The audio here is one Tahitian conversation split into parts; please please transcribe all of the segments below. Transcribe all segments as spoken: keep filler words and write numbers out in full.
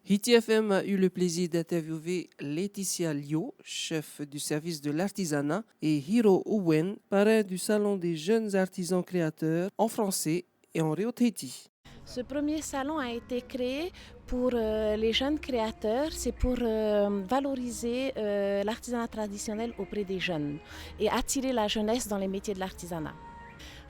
Hiti F M a eu le plaisir d'interviewer Laetitia Lio, chef du service de l'artisanat, et Hiro Owen, parrain du Salon des jeunes artisans créateurs en français et en reo Tahiti. Ce premier salon a été créé pour, euh, les jeunes créateurs, c'est pour, euh, valoriser, euh, l'artisanat traditionnel auprès des jeunes et attirer la jeunesse dans les métiers de l'artisanat.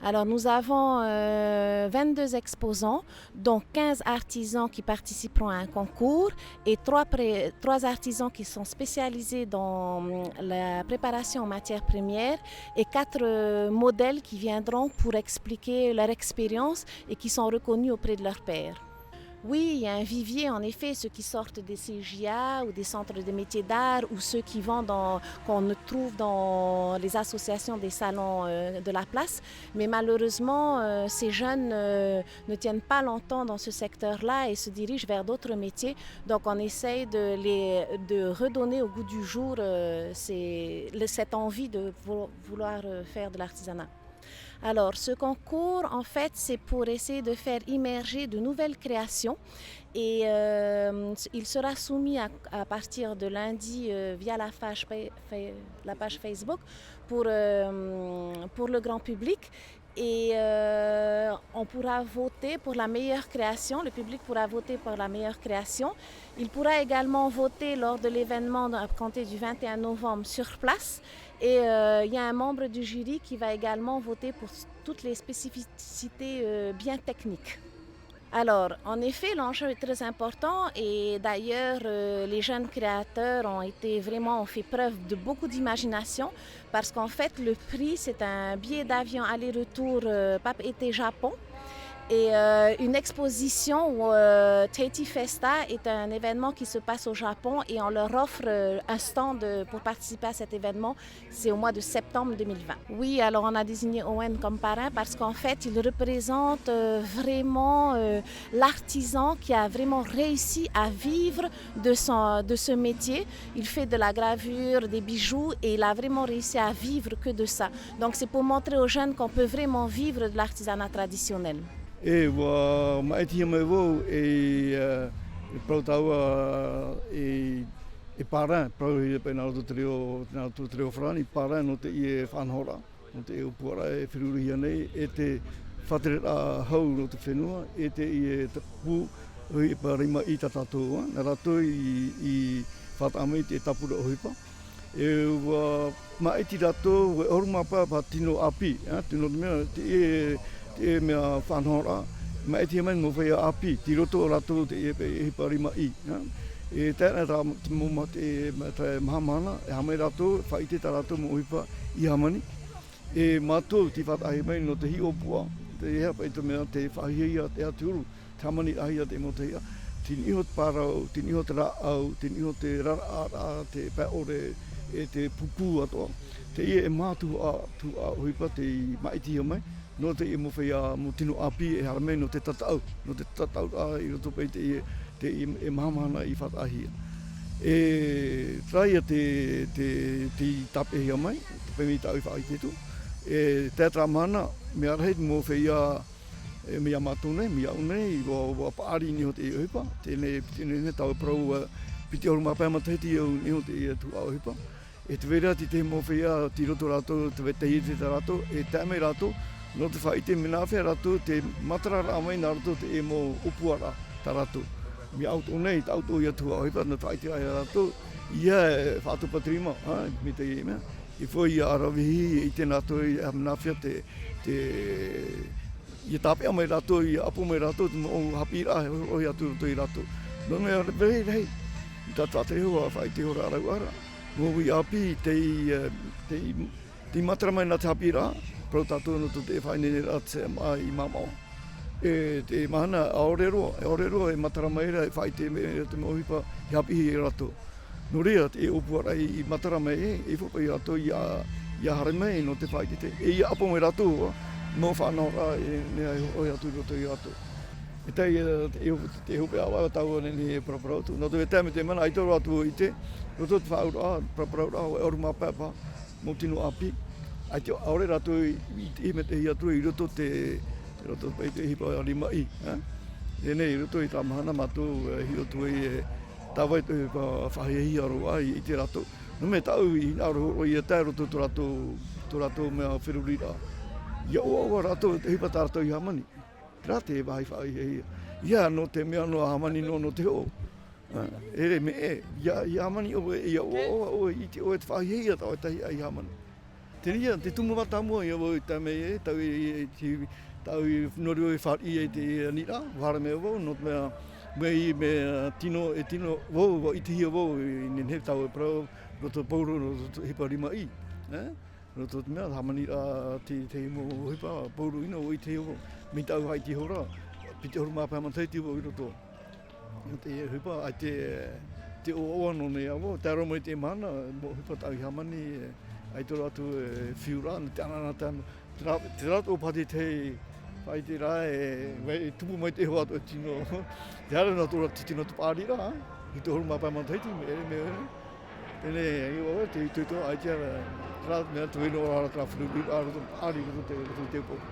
Alors, nous avons, euh, vingt-deux exposants, dont quinze artisans qui participeront à un concours et trois pré-, trois artisans qui sont spécialisés dans, hum, la préparation en matières premières et quatre, euh, modèles qui viendront pour expliquer leur expérience et qui sont reconnus auprès de leurs pairs. Oui, il y a un vivier, en effet, ceux qui sortent des C J A ou des centres de métiers d'art ou ceux qui vont dans, qu'on trouve dans les associations des salons, euh, de la place. Mais malheureusement, euh, ces jeunes, euh, ne tiennent pas longtemps dans ce secteur-là et se dirigent vers d'autres métiers. Donc, on essaye de les, de redonner au goût du jour, euh, ces, le, cette envie de vou-, vouloir, euh, faire de l'artisanat. Alors, ce concours, en fait, c'est pour essayer de faire émerger de nouvelles créations. Et, euh, il sera soumis à, à partir de lundi, euh, via la page Fa-, Fa-, la page Facebook pour, euh, pour le grand public. Et, euh, on pourra voter pour la meilleure création. Le public pourra voter pour la meilleure création. Il pourra également voter lors de l'événement à compter du vingt et un novembre sur place. Et, euh, il y a un membre du jury qui va également voter pour toutes les spécificités, euh, bien techniques. Alors, en effet, l'enjeu est très important et d'ailleurs, euh, les jeunes créateurs ont été vraiment, ont fait preuve de beaucoup d'imagination parce qu'en fait, le prix, c'est un billet d'avion aller-retour, euh, Papeete Japon. Et, euh, une exposition, euh, Tahiti Festa est un événement qui se passe au Japon et on leur offre, euh, un stand, euh, pour participer à cet événement. C'est au mois de septembre deux mille vingt. Oui, alors on a désigné Owen comme parrain parce qu'en fait, il représente, euh, vraiment, euh, l'artisan qui a vraiment réussi à vivre de son, de ce métier. Il fait de la gravure, des bijoux, et il a vraiment réussi à vivre que de ça. Donc c'est pour montrer aux jeunes qu'on peut vraiment vivre de l'artisanat traditionnel. E, ua maʻitihia mai vau, e, e, e parau tāua, e, e parrain, parauhia paʻi nā roto te reo, nā roto te reo farāni, parrain nō teie faʻanahoraʻa, nō teie ʻōpuaraʻa e ferurihia nei, e te faʻatereraʻa hau nō te fenua, e teie pū ʻohipa rimaʻī tā tātou, ā, nā rātou i, i faʻataʻa mai i te tāpura ʻohipa. E ua maʻiti rātou, e ʻahuru mā pae paha tino ʻāpī, ā, tino te mea, te, e, te mea faʻanahoraʻa, maʻitihia mai mau feiā ʻāpī, tei roto o rātou te, e, e ʻohipa rimaʻī, ā. E tae ana rā te mau ma-, te, ma-, te mahamahana, e haʻamau rātou, faʻaʻite tā rātou mau ʻohipa i hāmani. E mātou tei faʻataʻahia mai nō te hiʻopoʻa, te hea paʻi te mea, te faʻahiahia, te hea te huru, te hāmani rahi a te mau tahiʻa, tei niʻa iho te parau, tei niʻa iho te rāʻau, tei niʻa iho te raraʻa, te pae ʻore, e te pūpū atoʻa. Teie e maha tuhaʻa, tuhaʻa ʻohipa tei maʻitihia mai, nō teie mau feiā, mau tino ʻāpī e haere mai nō te tataʻu, nō te tataʻuraʻa i roto paʻi teie, teie e mahamahana i faʻataʻahia. E terā ia te, te, tei tāpeʻahia mai, te pae mai tāʻu i faʻaʻite atu. E tae terā mahana, mea rahi te mau feiā, e, mai iā mātou nei, mai iāʻu nei, ua, ua paʻari i niʻa iho teie ʻohipa, teie nei, piti nei, nei, tāua e parau, ā, piti ʻahuru mā pae matahiti au i niʻa iho teie tuhaʻa ʻohipa. E tē vai ra te tahi mau feiā, tei roto rātou, tē vai teie te tā rātou, e tae mai rātou, nō te faʻaʻite mea nāfea rātou tē matararaʻa mai nā roto teie mau ʻōpuaraʻa tā rātou. Mai iāʻu atoʻa nei, tāʻu atoʻa ia tuhaʻa ʻohipa, nō te faʻaʻite ia rātou, ʻeiaha e faʻatupu atu i te rima, ā, mai teie mea. E fou ia ʻaravihi, e ʻite nā rātou, e mea nāfea te, te, ʻia tāpeʻa mai rātou, ʻia ʻapo mai rātou, te mau haʻapiʻiraʻa, e ʻohi atu i roto ia rātou. Nō te mea, rahi, rahi, tā tātou e hoa, faʻaʻite ihora rāua ra. Mau uʻi ʻāpī, tei, e, tei, tei matara mai nā te haʻapiʻiraʻa, parau tātou nō tō te faʻaineineraʻa te C M A i Māʻopoʻopo. E, te mahana, ʻaore roa, ʻaore roa e matara mai ra, e faʻaʻite mai te mau ʻohipa, i haʻapiʻi ia rātou. Nō reira, teie ʻōpuaraʻa i, i matara mai, e, e faʻaʻite ia rātou ʻia, ʻia haere mai nō te faʻaʻite, e ʻia ʻapo mai rātou, ā, mau faʻanahoraʻa, e, mea e ʻohi atu i roto ia rātou. E tae, e, te, e, te hopeʻa ʻāvae tāua nei, nei e paraparau atu. Nō te mea, e tae mai te mahana, ʻaita roa atu ʻite, roto te faʻaauraʻa, paraparau ra, e ʻahuru mā pae paha, mau tino ʻāpī. ʻAita, ʻaore rātou i, i, i mea tei ʻohi atu i roto te, i roto paʻi te ʻohipa rimaʻī, ā? Teie nei, i roto i tā mahana mātou, e, hiʻo atu ai, e, tā vai te, e, fa-, faʻahiahia roa, i, i te rātou. Nō te mea tāʻu i hinaʻaro roa ia tae roto tō rātou, tō rātou mea feruriraʻa. ʻIa ʻoaʻoa rātou, te ʻohipa tā rātou i hāmani. Terā te vāhi faʻahiahia. ʻIa, nō te mea nō hāmani nō, nō te hoʻo. Ā, ʻere mea ʻē, ʻia, ʻia hāmani ʻoe, ʻia ʻoaʻoa ʻoe, ʻite ʻoe te faʻahiahia tā ʻoe tahi i hāmani. Teie, te tumu mātāmua ïa vau i tae mai, e, tāʻu i, i, i, tāʻu i nō reira i fāriʻi ai te aniraʻa, ʻua haere mai vau, nō te mea, mai, mai, ā, tino, e tino, vau, ʻua ʻitehia vau, i nehenehe tāʻu e parau, roto pauroa, roto ʻohipa rima ʻī, e? Roto te mea, hāmani rā te, te mau ʻohipa, pauroa ʻino, ʻua ʻitehia vau, mai tāʻu i faʻaʻite iho ra, piti ʻahuru mā pae matahiti vau i roto. Te ʻohipa, ʻaita te, te ʻoaʻoa nō nei ā vau, tae roa mai i teie mahana, mau ʻohipa tāʻu i hāmani, e, ʻaita roa atu, e, fiu ra, nō te anaana, te ana-, terā, terā tō pāti te faʻaʻite ra, e, vai, e tupu mai te iho atu e tino. Te haere nō tō rātou tino te paʻari ra, i te ʻahuru mā pae matahiti, mea ʻere, mea ʻere. Teie nei, ʻia ʻoaʻoa, te, te, te, ʻaita, terā, mea, te veno ra, terā feruriraʻa, roto paʻari, roto te, roto te pō.